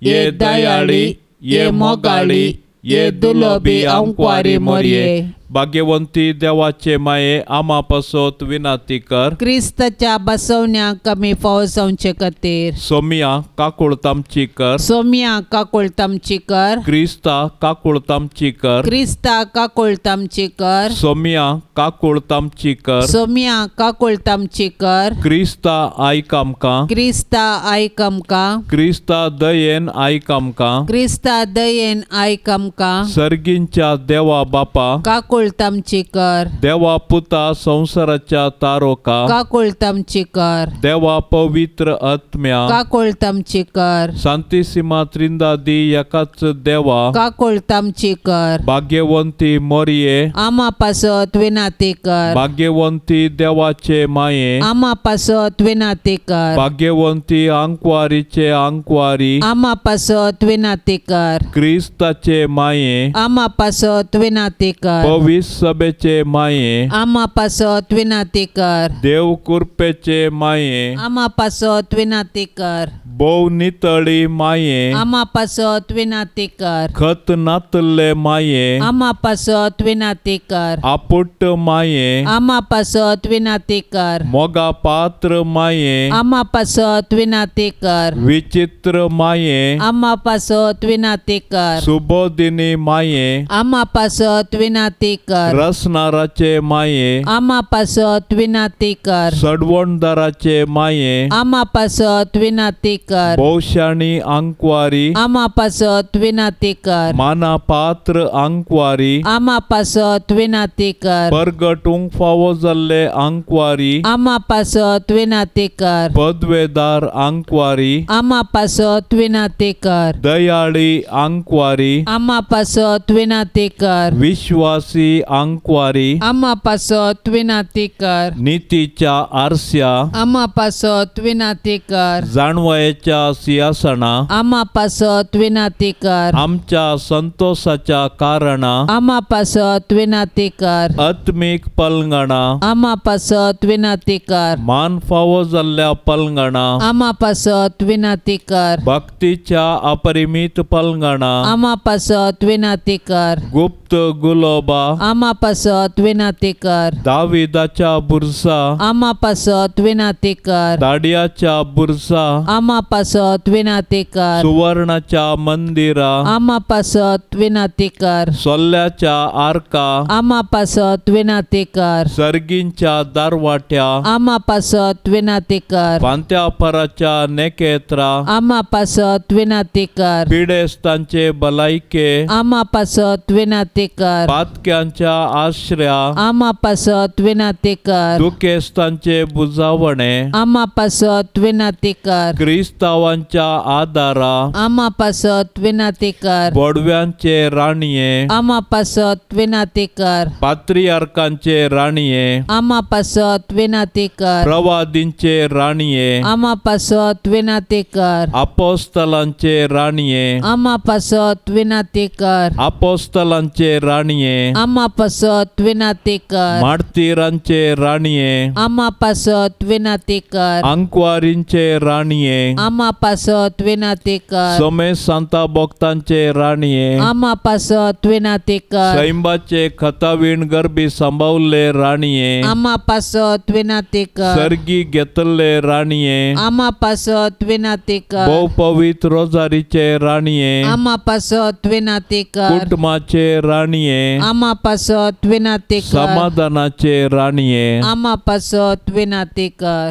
ये दयाळी, ये मोगाळी, ये दुलोबी आंकवारी मोरये, भाग्यवंती देवाचे माये, आमा पासत विनाती कर. क्रिस्ताच्या बसवण्याक आमी फावो जावचे खातीर. सोमिया, काकुळत आमची कर. सोम्या, काकुळत आमची कर. क्रिस्ता, काकुळत आमची कर. क्रिस्ता, काकुळत आमची कर. सोमिया, काकुळत आमची कर. सोम्या, काकुळत आमची कर. क्रिस्ता, आयक आमकां. क्रिस्ता, आयक आमकां. क्रिस्ता, दयेन आयक आमकां. क्रिस्ता, दयेन आयक आमकां. सर्गींच्या देवा बापा, काकुळत आमची कर. देवा पुता संवसाराच्या तारोका, काकुळत आमची कर. देवा पवित्र आत्म्या, काकुळत आमची कर. सांतिसिमा त्रिंदादी एकाच देवा, काकुळत आमची कर. भाग्यवंती मोरये, आमा पासत विनाती कर. भाग्यवंती देवाचे माये, आमा पासत विनाती कर. भाग्यवंती आंकवारीचे आंकवारी, आमा पासत विनाती कर. क्रिस्ताचे माये, आमा पासत विनाती कर. पवित्र सभेचे माये, आमा पासत विनाती कर. देव कृपेचे माये, आमा पासत विनाती कर. भोव नितळी माये, आमा पासत विनाती कर. खत नातल्ले माये, आमा पासत विनाती कर. आपुट्ट माये, आमा पासत विनाती कर. मोगा पात्र माये, आमा पासत विनाती कर. विचित्र माये, आमा पासत विनाती कर. सुबोधिनी माये, आमा पासत विनाती कर. रसनाराचे माये, आमा पासत विनाती कर. सडवणदाराचे माये, आमा पासत विनाती कर. भोवशाणी आंकवारी, आमा पासत विनाती कर. माना पात्र आंकवारी, आमा पासत विनाती कर. परगटूंक फावो जाल्ले आंकवारी, आमा पासत विनाती कर. पदवेदार आंकवारी, आमा पासत विनाती कर. दयाळी आंकवारी, आमा पासत विनाती कर. विश्वासी आंकवारी, आमा पासत विनाती कर. नितीच्या आरस्या, आमा पासत विनाती कर. जाणवयेच्या दयेच्या सिंहासना, आमा पासत विनाती कर। आमच्या संतोषाच्या कारणा, आमा पासत विनाती कर। आत्मीक पलंगणा, आमा पासत विनाती कर। मान फावो जाल्ल्या पलंगणा, आमा पासत विनाती कर। भक्तीच्या अपरिमीत पलंगणा, आमा पासत विनाती कर। गुप्त गुलोबा, आमा पासत विनाती कर। दाविदाच्या बुरसा, आमा पासत विनाती कर। दाडियाच्या बुरसा, आमा पासत विनाती कर। सुवर्णाच्या मंदिरा, आमा पासत विनाती कर। सोल्ल्याच्या आरका, आमा पासत विनाती कर। सर्गींच्या दारवाट्या, आमा पासत विनाती कर। पांत्यापराच्या नेकेत्रा, आमा पासत विनाती कर। पिडेस्तांचे भलायके, आमा पासत विनाती कर। पातक्यांच्या आश्र्या, आमा पासत विनाती कर। दुखेस्तांचे बुजावणे, आमा पासत विनाती कर। क्रिस्तावांच्या आदारा, आमा पासत विनाती कर। बोडव्यांचे राणये, आमा पासत विनाती कर। पात्रियार्कांचे राणये, आमा पासत विनाती कर। प्रवादींचे राणये, आमा पासत विनाती कर। अपोस्तलांचे राणये, आमा पासत विनाती कर। अपोस्तलांचे राणये, आमा पासत विनाती कर। मार्तीरांचे राणये, आमा पासत विनाती कर। अंकवारींचे राणये, आमा पासत विनाती कर। सोमे सांता भक्तांचे राणये, आमा पासत विनाती कर। सैंबाचे खतावीण गर्भी सांबावल्ले राणये, आमा पासत विनाती कर। सर्गी घेतल्ले राणये, आमा पासत विनाती कर। भोव पवित्र रोजारीचे राणये, आमा पासत विनाती कर। कुटुंबाचे राणये, आमा पासत विनाती कर। समाधानाचे राणये, आमा पासत विनाती कर।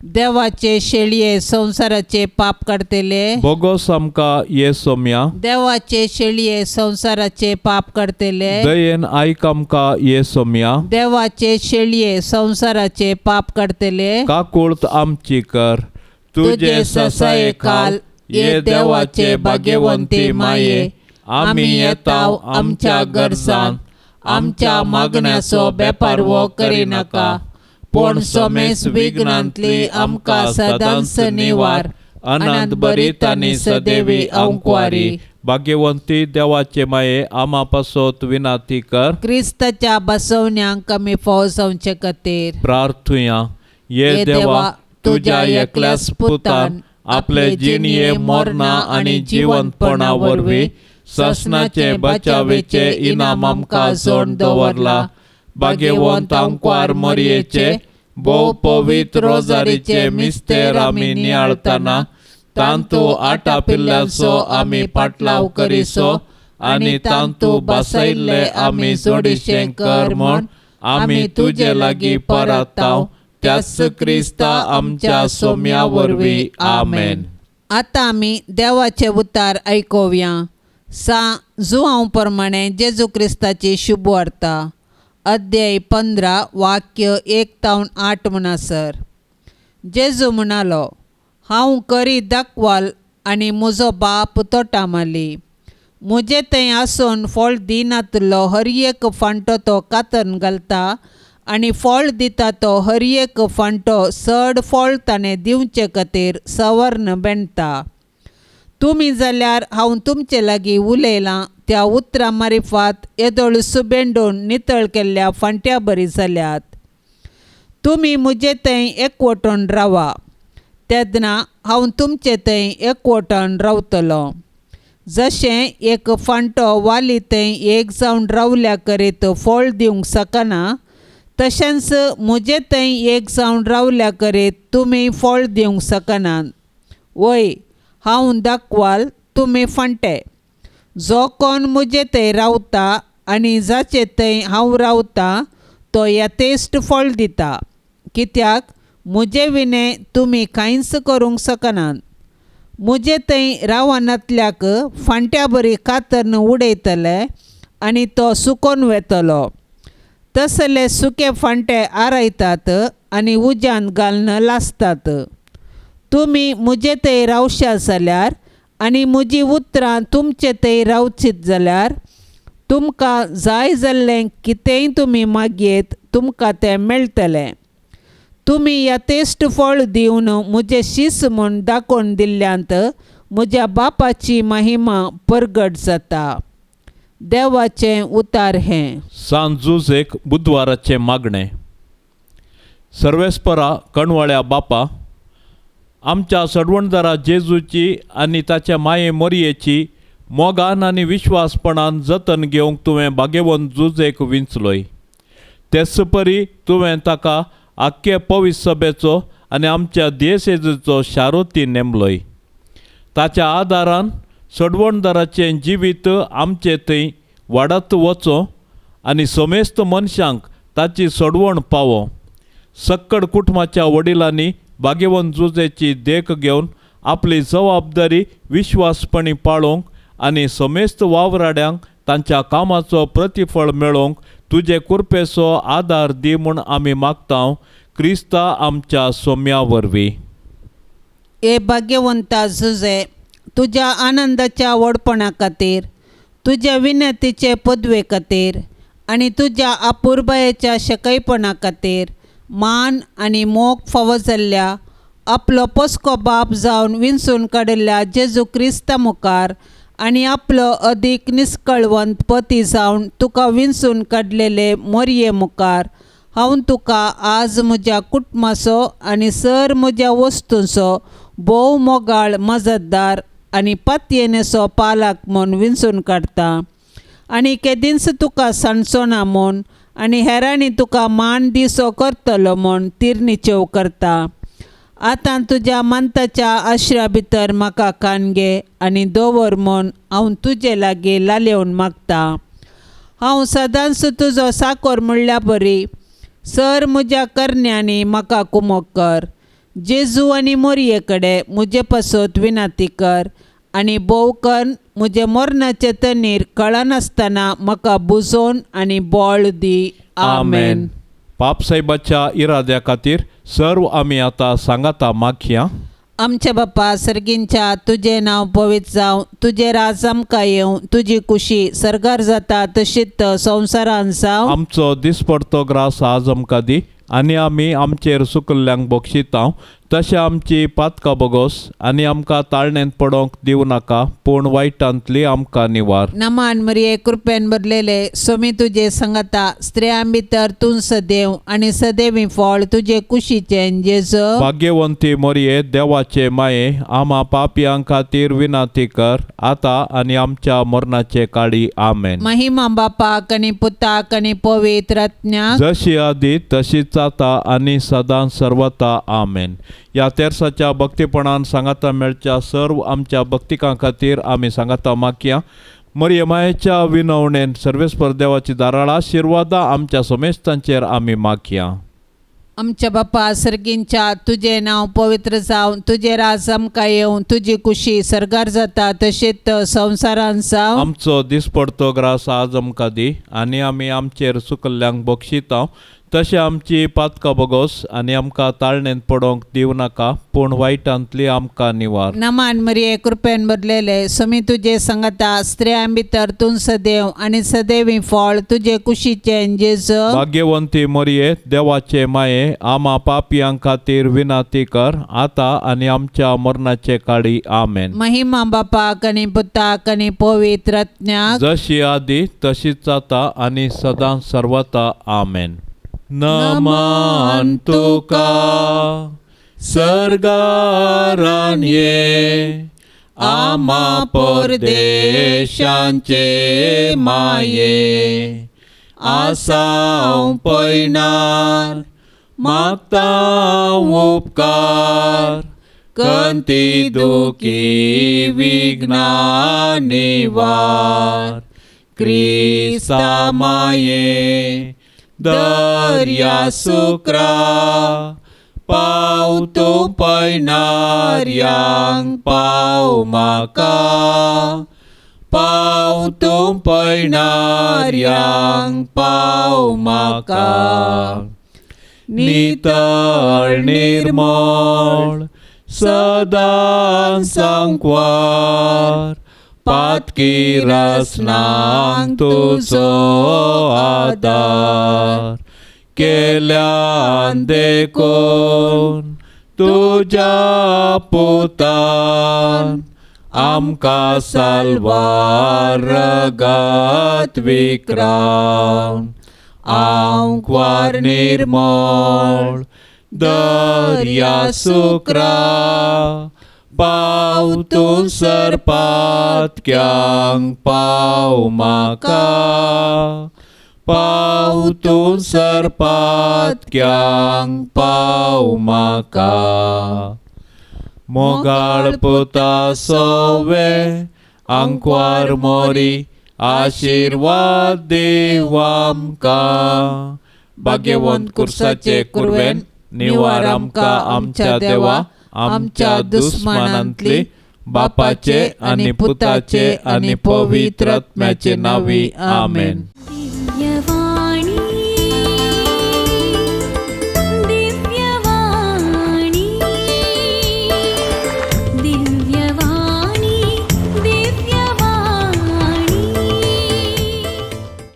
देवाचे शेळये संसाराचे पाप काडतले, बोगोस आमकां ये सोम्या, देवाचे शेळये संसाराचे पाप काडतले, दयेन आयक आमकां ये सोम्या, देवाचे शेळये संसाराचे पाप काडतले, काकुळत आमची कर। तुजे ससाये खाल ये देवाचे भाग्यवंती माये, आमी येताव आमच्या गरजान, आमच्या मागण्याचो बेपारवो करिनाका, पूण समेस विघ्नांतली आमकां सदांच निवार। अनंत बरीत आनी सदैवी अंकवारी। भाग्यवंती देवाचे माये, आमा पासत विनाती कर। क्रिस्ताच्या बसवण्यांक आमी फाव जावचे खातीर प्रार्थुया। ये देवा, तुज्या एकल्याच पुतान आपले जिणये मरणा आनी जिवंतपणा वरवीं ससनाचे बचावेचे इनाम आमकां जोड दवरला। भाग्यवंत अंकवार मरयेचे भोव पवित्र रोजारीचे मिस्तेर आमी नियाळतना तांतू आटापिल्ल्याचो आमी पाटलाव करिसो आनी तांतू बसयल्ले आमी जोडीशें कर म्हूण आमी तुजे लागीं परताव, त्याच क्रिस्ता आमच्या सोम्या वरवीं। आमेन। आतां आमी देवाचे उतार आयकुया। सा जुआंव प्रमाणे जेजू क्रिस्ताची शुभवार्ता, अध्याय 15 वाक्य 1 तावन 8 म्हणसर। जेजू म्हणालो, हांव करी दाखवाल आनी म्हजो बाप तोटामाली। म्हजे थंय आसून फळ दिनातलो हर एक फांटो तो कातन घालता आनी फळ दिता तो हर एक फांटो चड फळ ताणें दिवचे खातीर सवर्ण बेणता। तुमी जाल्यार हांव तुमचे लागीं उलयलां त्या उतरां मारिफात येदोळ सुबेंडून नितळ केल्ल्या फांट्या बरी जाल्यात। तुमी म्हजे थंय एकवटून रावा, तेन्ना हांव तुमचे थंय एकवटून रावतलो। जशें एक फांटो वाली थंय एक जावन रावल्या करीत फळ दिवंक शकना, तशेंच म्हजे थंय एक जावन रावल्या करीत तुमी फळ दिवंक शकनात। वय, हांव दाखवाल, तुमी फांटे। जो कोण म्हजे थंय रावता आनी जाचे थंय हांव रावता तो यथेश्ट फळ दिता, कित्याक म्हजे विणें तुमी कांयच करूंक शकनात। म्हजे थंय रावनातल्याक फांट्या बरी कातरन उडयतले आनी तो सुकोन वेतलो। तसले सुके फांटे आरायतात आनी उज्यान घालून लासतात। तुमी म्हजे थंय रावशात जाल्यार आनी म्हजी उतरां तुमचे थंय रावचीत जाल्यार तुमकां जाय जाल्लें कितेंय तुमी मागयेत तुमकां तें मेळटलें। तुमी यथेश्ट फळ दिवन म्हजे शीस म्हूण दाखोवन दिल्ल्यांत म्हज्या बापाची महिमा परगट जाता. देवाचें उतार हें. सांत जुझेक बुधवाराचें मागणें. सर्वेस्परा कणवाळ्या बापा, आमच्या सडवणदारा जेजूची आनी ताच्या माये मोरयेची मोगान आनी विश्वासपणान जतन घेवंक तुवें भाग्यवंत जुझेक विंचलोय. तेच परी तुवें ताका आख्खे पवित्र सभेचो आनी आमच्या दियेसेजचो शारोती नेमलोय. ताच्या आदारान सडवणदाराचें जिवीत आमचे थंय वाडत वचो आनी समेस्त मनशांक ताची सडवण पावो. सक्कड कुटुंबाच्या वडिलांनी भाग्यवंत जुझेची देख घेवन आपली जबाबदारी विश्वासपणी पाळोवंक आनी समेस्त वावराड्यांक तांच्या कामाचो प्रतिफळ मेळोवंक तुजे कृपेचो आदार दी म्हूण आमी मागता, क्रिस्ता आमच्या सोम्या वरवीं. हे भाग्यवंता जुझे, तुज्या आनंदाच्या व्हडपणा खातीर, तुज्या विनंतीचे पदवे खातीर आनी तुज्या अपुरबायेच्या शकयपणा खातीर मान आनी मोग फावो जाल्ल्या आपलो पोसको बाप जावन विंचून काडिल्ल्या जेजू क्रिस्ता मुखार आनी आपलो अदीक निस्कळवंत पती जावन तुका विंचून काडलेले मोरये मुखार हांव तुका आज म्हज्या कुटुंबाचो आनी सर म्हज्या वस्तूंचो भोव मोगाळ मजतदार आनी पातयेनेचो पालक म्हूण विंचून काडटा आनी केदींच तुका सांडचो ना म्हूण आनी हेरांनी तुका मान दिसो करतलो म्हूण तिरनिचेव करता. आतां तुज्या मंताच्या आश्र्या भितर म्हाका कान घे आनी दवर म्हूण हांव तुजे लागीं लालेवन मागता. हांव सदांच तुजो साकोर म्हणल्या बरी सर म्हज्या करण्यांनी म्हाका कुमोक कर. जेजू आनी मोरये कडेन म्हजे पासत विनंती कर आनी भोव कन्न म्हजे मरणाचे तनीर कळनासतना म्हाका बुजोवन आनी बळ दी. आमेन. पापसाहेबाच्या इराद्या खातीर सर्व आमी आतां सांगाता मागया. आमच्या बापा सर्गींच्या, तुजें नांव पवित्र जावं, तुजें राज आमकां येवं, तुजी कुशी सर्गार जाता तशीच संवसारान जावं. आमचो दिसपडतो ग्रास आज आमकां दी आनी आमी आमचेर सुकल्ल्यांक बक्षिता तशें आमची पातकां बोगोस आनी आमकां ताळणेंत पडोवंक दिवं नाका, पूण वायटांतली आमकां निवार. नमान मरिये, कृपेन भरलेले, स्वामी तुजे संगता, स्त्रियां भितर तूं सदैव आनी सदैवी फळ तुजे कुशीचें जेजू. भाग्यवंती मोरये, देवाचे माये, आमा पापयां खातीर विनंती कर आतां आनी आमच्या मरणाचे काळी. आमेन. महिमा बापाक आनी पुताक आनी पवित्र आत्म्याक, जशी आदी तशीच आतां आनी सदां सर्वता. आमेन. ह्या तेर्साच्या भक्तीपणान सांगाता मेळच्या सर्व आमच्या भक्तिकां खातीर आमी सांगाता मागया. मरिये मायेच्या विनवणेन सर्वेस्पर देवाची दाराळ आशिर्वादां आमच्या समेस्तांचेर आमी मागया. आमच्या बापा सर्गींच्या, तुजें नांव पवित्र जावं, तुजें राज आमकां येवं, तुजी कुशी सर्गार जाता तशीच संवसारान जावं. आमचो दिसपडतो ग्रास आज आमकां दी आनी आमी आमचेर सुकल्ल्यांक बक्षिता तशें आमची पातकां बोगोस आनी आमकां ताळणेंत पडोवंक दिवं नाका, पूण वायटांतली आमकां निवार. नमान मरिये, कृपेन भरलेले, स्वामी तुजे संगता, स्त्रियां भितर तूं सदैव आनी सदैवी फळ तुजे कुशीचें जेजू. भाग्यवंती मरिये, देवाचे माये, आमा पापयां खातीर विनंती कर आतां आनी आमच्या मरणाचे काळी. आमेन. महिमा बापाक आनी पुताक आनी पवित्र आत्म्याक, जशी आदी तशीच आतां आनी सदां सर्वता. आमेन. नमन तुका सर्गारान ये, आमा परदेशांचे माये, आसाव पयणार मागता उपकार, कंती दुखी विघ्ना निवार, क्रिस्ता माये दर्या सुक्रा, पाव तूं पयणार्यांक पाव म्हाका, पाव तूं पयणार्यांक पाव म्हाका. नितळ निर्मळ सदां सांकवार, पातकी रसनांक तुजो आदार, केल्यान देखून तुज्या पुतान आमकां साल्वार रगत विक्रावन आंकवार निर्मळ दर्या सुक्रा पाव तूं सरपातक्यांक पाव म्हाका पाव तूं सरपातक्यांक पाव म्हाका मोगाळ पुता सोवे आंकवार मोरी आशिर्वाद देव आमकां भाग्यवंत कुर्साचे कुर्वेन निवार आमकां आमच्या देवा आमच्या दुस्मानांतली बापाचे आनी पुताचे आनी पवित्र आत्म्याचे नावी आमेन. दिव्यवाणी.